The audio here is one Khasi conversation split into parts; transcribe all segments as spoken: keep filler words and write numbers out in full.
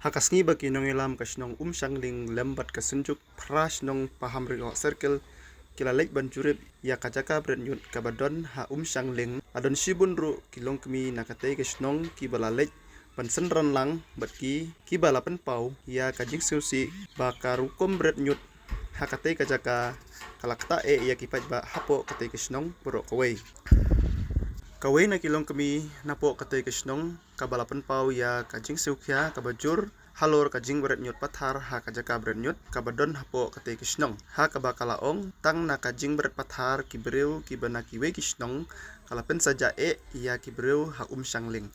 Ha ka sngi ba ki nongïalam ka shnong Umshangling lem bad ka Synjuk Phra Shnong Pahamrioh Circle ki la leit ban jurip ïa ka jaka bret ñiut kaba don ha Umshangling, la don shibun ruh ki longkmie na katei ka shnong kiba la leit ban synran lang bad ki, kiba la pynpaw ïa ka jingsngewsih ba ka rukom bret ñiut ha katei ka jaka ka la ktah eh ïa ki paidbah hapoh katei ka shnong baroh kawei. Kawei na ki longkmie napoh katei ka shnong kaba la pynpaw ïa ka jingsngewkhia kaba jur halor ka jingbret ñiut pathar ha ka jaka bret ñiut kaba don hapoh katei ka shnong, ha kaba ka la ong tang na ka jingbret pathar ki briew kiba na kiwei ki shnong ka la pynsajah eh ïa ki briew ha Umshangling.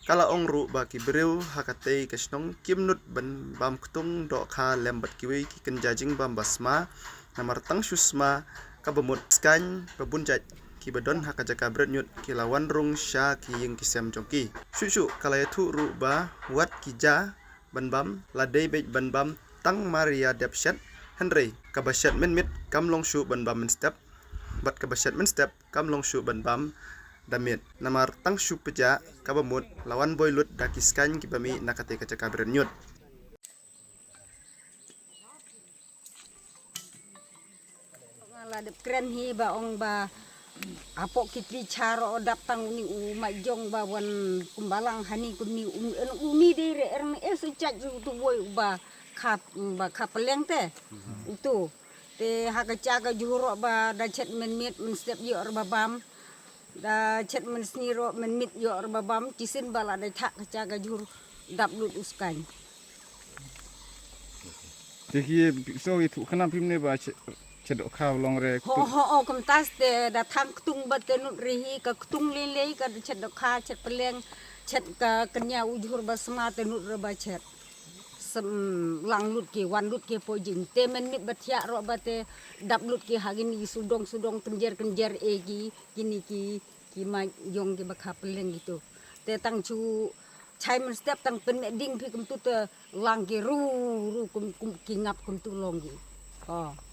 Ka la ong ruh ba ki briew ha katei ka shnong kim nud ban bam ktung dohkha lem bad kiwei ki kynja jingbam ba sma, namar tang shu sma kaba mut skaiñ ba bun jait kiba don ha ka jaka bret ñiut ki la wan rung sha ki ïing ki sem jong ki. Shuh shuh ka la ïathuh ruh ba wat ki ja ban bam la dei beit ban bam tang mar ïa dep shet, hynrei kaba shet mynmiet kam long shuh ban bam mynstep, bad kaba shet mynstep kam long shuh ban bam da miet, namar tang shu pjah kaba mut la wan boi lut da ki skaiñ kiba mih na katei ka jaka bret ñiut. Nga la dep kren hi ba ong ba hapoh ki tli char o dap tang uni u mait jong ba wan kumba lang hani kumni un, un, uni dei re er me es u chait u tu woi uba kha, ba kha peleng te. Utu. Te ha ka cha ka jhur o ba da chet mynmiet mynstep ïoh re ba bam. Da chet mynsngi ruh mynmiet ïoh re ba bam, shisien ba la dei thah ka cha ka jhur dap lut u skaiñ. Te ki so ïathuh khnang phim ne ba chet, chet dohkha long re. Ho ho o kumtas te da thang ktung ba te nud re hi ka ktung lei lei ka chet dohkha, chet peleng, chet ka kñia u jhur ba sma te nud re ba chet. Sem lang lut ki, wan lut ki poi jing. Te mynmiet ba thiah ruh ba te dap lut ki ha kini sudong sudong kynjer kynjer e ki, kini ki, ki mait jong kiba kha peleng kitu. Te tang chu chai mynstep tang pynmih ding phi kumtu te lang ki ru ru kum, kum ki ngap kumtu long ki. O.